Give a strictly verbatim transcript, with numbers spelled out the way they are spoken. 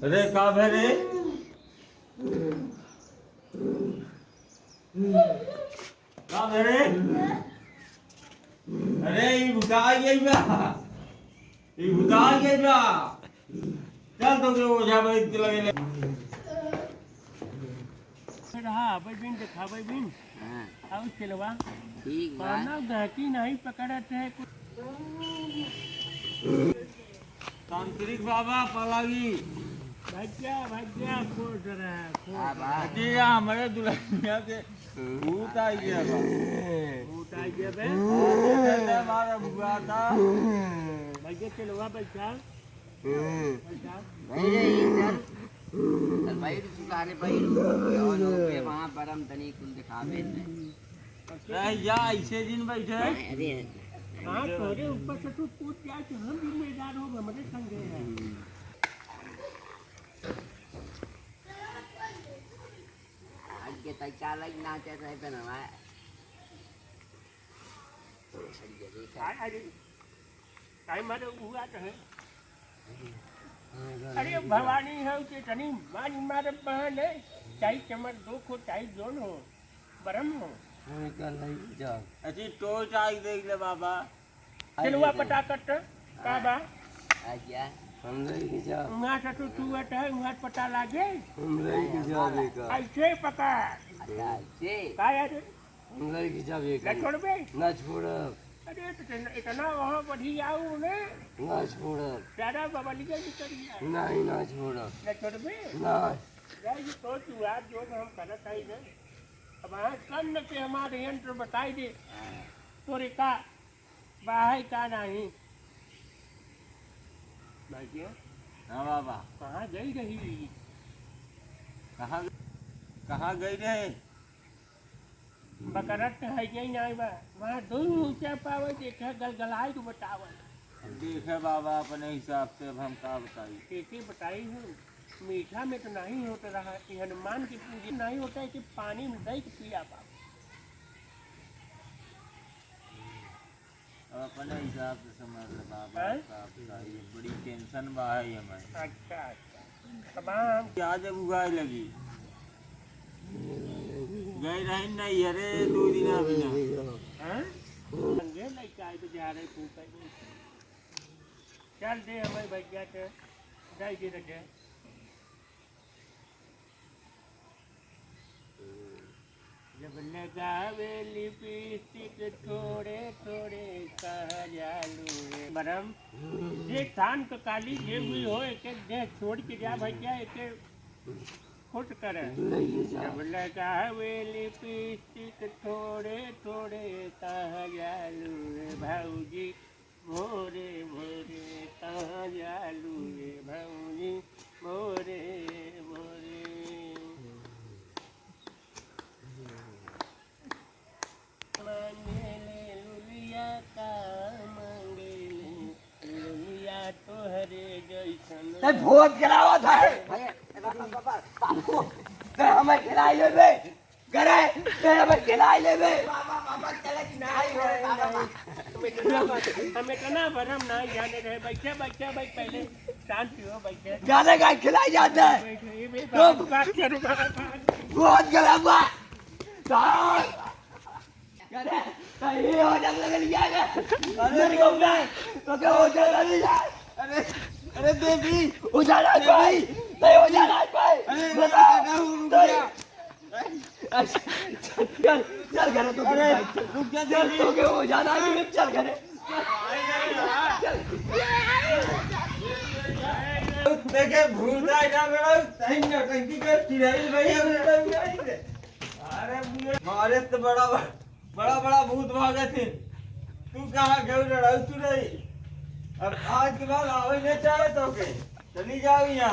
अरे का भे रे? का भे रे? अरे ई भुता गई बा। ई भुता गई बा। चल तो के ओझा बैठ के लगे ले। रहा, अबै बिन देखाबै बिन। हाँ। आउ चलवा। ठीक बा। मानव गहकी नहीं पकड़त है कुछ। तांत्रिक बाबा पलागी। भैया, भैया, खोज रहा है, खोज हाँ, रहा है। बा। अरे, या हमरे दुल्हनिया के भूत आ गया बा। भूत आ गया बे? अरे, हमारा बुआ था। भैया, चलवा बैठा। हम्म। बैठा। भाई रे, ई चल। चल भाई, रुक, सुधारे भाई, रुक। और लोग के वहाँ बरम तनी कुल दिखावे ने। नहीं, या ऐसे दिन बैठे। अरे। हाँ, तोरे ऊपर से तू कूद जाए तो हम जिम्मेदार हो, हमरे संगे है। आज के तैका लग नाचे से पहनवा। अरे, अरे, अरे, काहे मारे हुआ तो है? अरे, भवानी है, उसे तनी मारी मारे बहन है, चाहे चमर दो को, चाहे जोन हो, बरम हो। कोई का नहीं जाओ। अजी, टोच आई देख ले बाबा। चलवा पटाकट, का बा? आजा। हम लोग के जाओ। वहाँ से तू, तू अट है, वहाँ पता लागे। हम लोग के जाओ बेटा। ऐसे पकड़। अच्छा, ऐसे। का यार? हम लोग के जाओ बेटा। ना छोड़बे? ना छोड़ब। अरे, तो इतना, इतना वहाँ बढ़ी आऊ ने। ना छोड़ब। ज्यादा बबलिया निकल गया। नहीं, ना छोड़ब। ना छोड़बे? ना। यार, ये सोच तू यार, जो हम करत आई ने। अब आज कन्न के हमारे यंत्र बताई दे। तोरे का बाहर का नहीं? भाई जी। हाँ बाबा। कहाँ गई रही? कहाँ, कहाँ गई रहे? बकरत है कि नहीं बा? वहाँ दो ऊँचा पावे, देखा गलगलाई तो बतावे। देखे बाबा, अपने हिसाब से अब हम का बताई? कैसे बताई हूँ? मीठा में तो नहीं होता रहा कि हनुमान की पूजा नहीं होता है कि पानी में दही के पिया पावे। अब अपने हिसाब से समझ ले बाबा, हैं? का बताई, ये बड़ी tension बा है हमें। अच्छा, अच्छा। अब हम क्या जब उगाए लगी? गए रहे नहीं, अरे, दो दिन अभी ना। हैं? संगे लइका आए तो जा रहे फूल पे। चल दे हमें भैया के, जाए दे रखे। जब लगावे लिपस्टिक थोड़े थोड़े कहाँ जालू रे। बरम, जे थान क काली जे हुई हो, एक एक देह छोड़ के जा भैया, एक एक खुश करे। जब लगावे लिपस्टिक थोड़े थोड़े कहाँ जालू रे भौजी। भोरे भोरे कहाँ जालू रे भौजी, भोरे भोरे। मांगेले लुलिया का मांगेले, लुलिया तोहरे जैसन। ते भोज करावत है। ते हमें खिलाई लेबे। करे, तेरा मैं खिलाई लेबे। बाबा, बाबा, चले कि नहीं? नहीं, नहीं, नहीं। हम इतना भर, हम इतना भर हम नहीं जाने रहे। बैठे, बैठे, बैठ, पहले शांति हो, बैठे। जाने का खिलाई जाते हैं। बैठे, ये भी तो बात, बात करो, बात, बात। बहुत गरम बा। साहब। करे, ये हो जाने लगे लिया है। अरे मेरे को उठा, तो क्या हो जाने लगे? अरे, अरे देवी। उठा ना कोई, नहीं हो जाना कोई। अरे, बताओ। रुक जा, रुक जा। चल, चल घरे तो। अरे, रुक जा, चल, देवी। तो के हो जाना है, चल घरे। देखे, भूत आए ना, मेरा सही नौटंकी कर, चिढ़ाई भैया, मेरा भी नहीं दे। अरे, मारे तो बड़ा, बड़ा, बड़ा भूत भागत है। तू कहाँ गयो, लड़ाऊ तू नहीं। अब आज के बाद आवे नहीं चाहे तो के। चली जाओ यहाँ